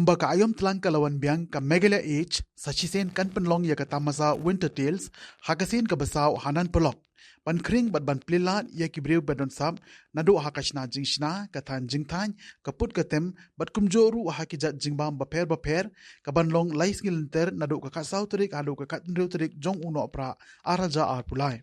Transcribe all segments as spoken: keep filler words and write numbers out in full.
Ba ka aïom tlang ka la wan biang ka Meghalaya Age, sa shisien kan pynlong ïa ka tamasa Winter Tales ha ka sien kaba saw hanan paralok, ban khring bad ban plie lad ïa ki briew ba don sap, naduh ha ka shna jingshna, ka thaiñ jingthaiñ, ka put ka tem, bad kumjuh ruh ha ki jait jingbam bapher bapher, kaban long lai sngi lynter naduh ka khatsaw tarik haduh ka khathynriew tarik jong u Nohprah arhajar arphew lai.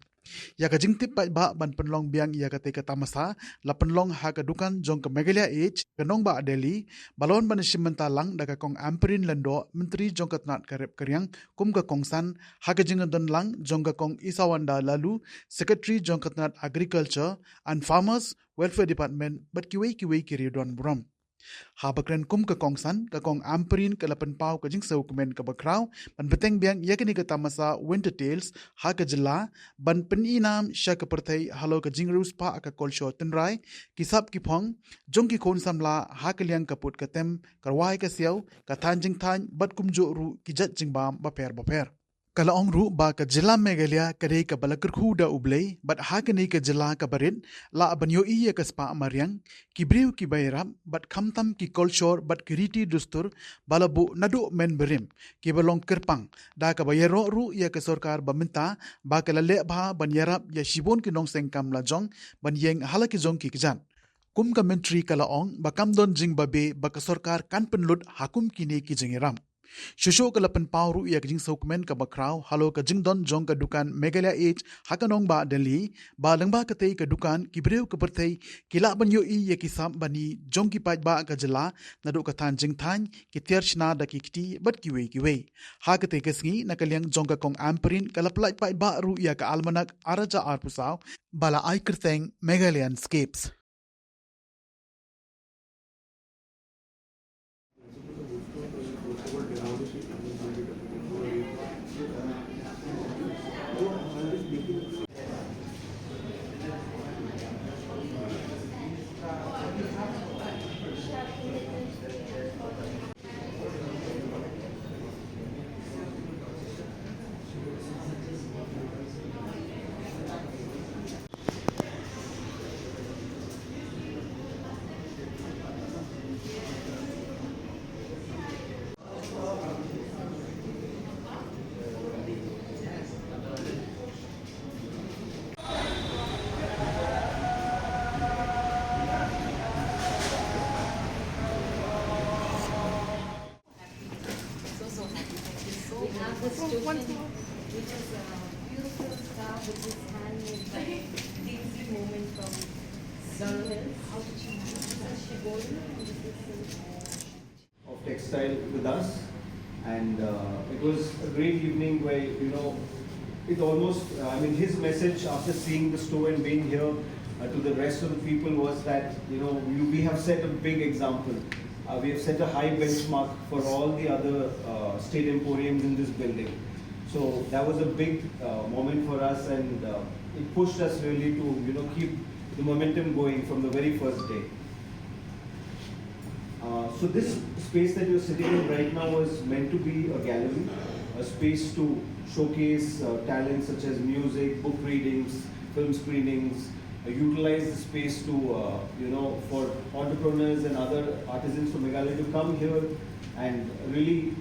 Ïa ka jingtip paidbah ban pynlong biang ïa katei ka tamasa la pynlong ha ka dukan jong ka Meghalaya Age, ka nongbah Delhi, ba la wan ban shim bynta lang da ka Kong Ampareen Lyngdoh, Myntri jong ka tnat ka rep ka riang, kum ka kongsan, ha ka jingdon lang jong ka Kong Isawanda Laloo, Secretary jong ka tnat Agriculture and Farmers Welfare Department, bad kiwei kiwei ki riewdon burom. Haba kren kum ka kongsan, ka Kong Ampareen ka la pynpaw ka jingsngewkmen kaba khraw ban bteng biang ïa kane ka tamasa Winter Tales ha ka jylla, ban pyni nam sha ka pyrthei halor ka jingriewspah ka kolshor tynrai, ki sap ki phong jong ki khun samla ha ka liang ka put ka tem, ka rwai ka siaw, ka thaiñ jingthaiñ, bad kumjuh ruh ki jait jingbam bapher bapher. Ka la ong ruh ba ka jylla Meghalaya ka dei kaba la kyrkhu da U Blei, bad ha kane ka jylla kaba rit, lah ban ïohi ïa ka spah mariang, ki briew kiba ïarap, bad khamtam ki kolshor bad ki riti dustur ba la buh naduh mynbarim, kiba long kyrpang, da kaba ïaroh ruh ïa ka sorkar ba mynta, ba ka la leh bha ban ïarap ïa shibun ki nongseng kam lajong ban ïeng ha la ki jong ki kjat. Kum ka Myntri ka la ong ba kam don jingbabe ba ka sorkar kan pynlut ha kum kine ki jingïarap. Shuh shuh ka la pynpaw ruh ïa ka jingsngewkmen kaba khraw halor ka jingdon jong ka dukan Meghalaya Age ha ka nongbah Delhi, ba lyngba katei ka dukan ki briew ka pyrthei ki lah ban ïohi ïa ki sap bani jong ki paidbah ka jylla, naduh ka thaiñ jingthaiñ, ki tiar shna da ki kti, bad kiwei kiwei. Ha katei ka sngi, na ka liang jong ka Kong Ampareen ka la pyllait paidbah ruh ïa ka almanak arhajar arphew saw, ba la ai kyrteng Meghalayanscapes. So, so happy. Thank you so much. We have a student, which is a beautiful star with his handmade Desi moment from Darwin. How did you manage? This is Shibori and this is Singh. Of textile with us, and uh, it was a great evening where, you know, it almost, uh, I mean, his message after seeing the store and being here uh, to the rest of the people was that, you know, we, we have set a big example. Uh, we have set a high benchmark for all the other uh, state emporiums in this building. So that was a big uh, moment for us, and uh, it pushed us really to, you know, keep the momentum going from the very first day. Uh, so this space that you're sitting in right now was meant to be a gallery, a space to showcase uh, talents such as music, book readings, film screenings, uh, utilize the space to, uh, you know, for entrepreneurs and other artisans from Meghalaya to come here and really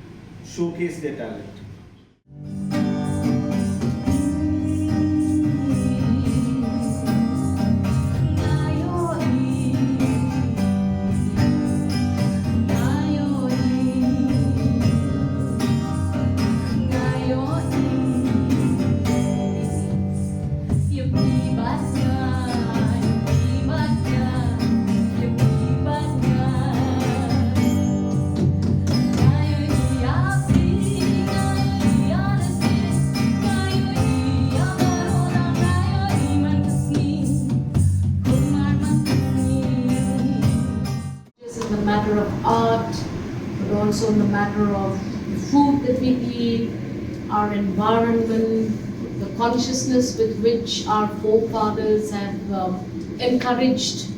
showcase their talent. Just in the matter of art, but also in the matter of the food that we eat, our environment, the consciousness with which our forefathers have um, encouraged,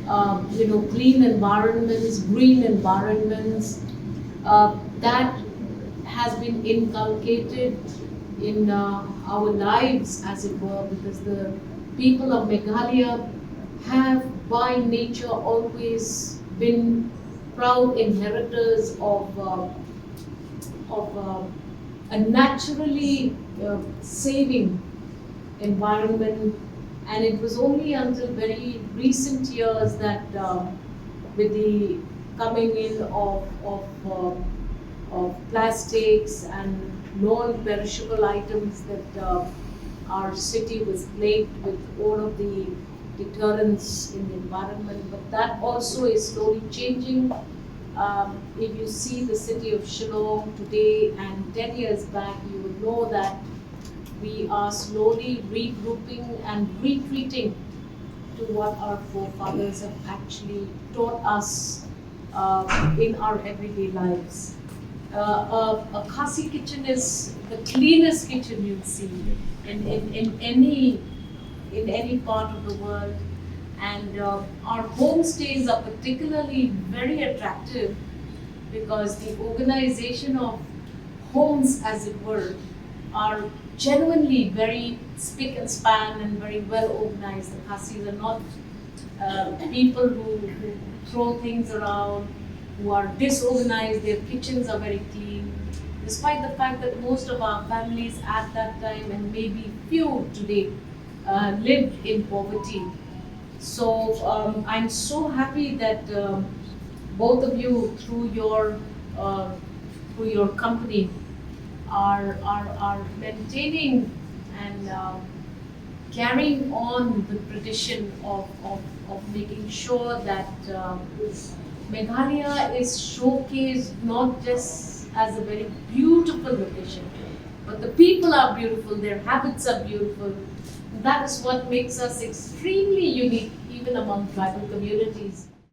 uh, you know, clean environments, green environments. Uh, that has been inculcated in uh, our lives, as it were, because the people of Meghalaya have by nature always been proud inheritors of, uh, of uh, a naturally uh, saving environment. And it was only until very recent years that, uh, with the coming in of, of, uh, of plastics and non-perishable items, that uh, our city was plagued with all of the deterrence in the environment, but that also is slowly changing. Um, if you see the city of Shillong today and ten years back, you will know that we are slowly regrouping and retreating to what our forefathers have actually taught us uh, in our everyday lives. Uh, a, a Khasi kitchen is the cleanest kitchen you'll see in, in, in any in any part of the world. And uh, our homestays are particularly very attractive because the organization of homes, as it were, are genuinely very spick and span and very well organized. The Khasis are not uh, people who, who throw things around, who are disorganized, their kitchens are very clean. Despite the fact that most of our families at that time, and maybe few today, uh, lived in poverty. So um, I'm so happy that um, both of you, through your uh, through your company, are are, are maintaining and uh, carrying on the tradition of, of, of making sure that uh, Meghalaya is showcased not just as a very beautiful location, but the people are beautiful, their habits are beautiful. That is what makes us extremely unique, even among tribal communities.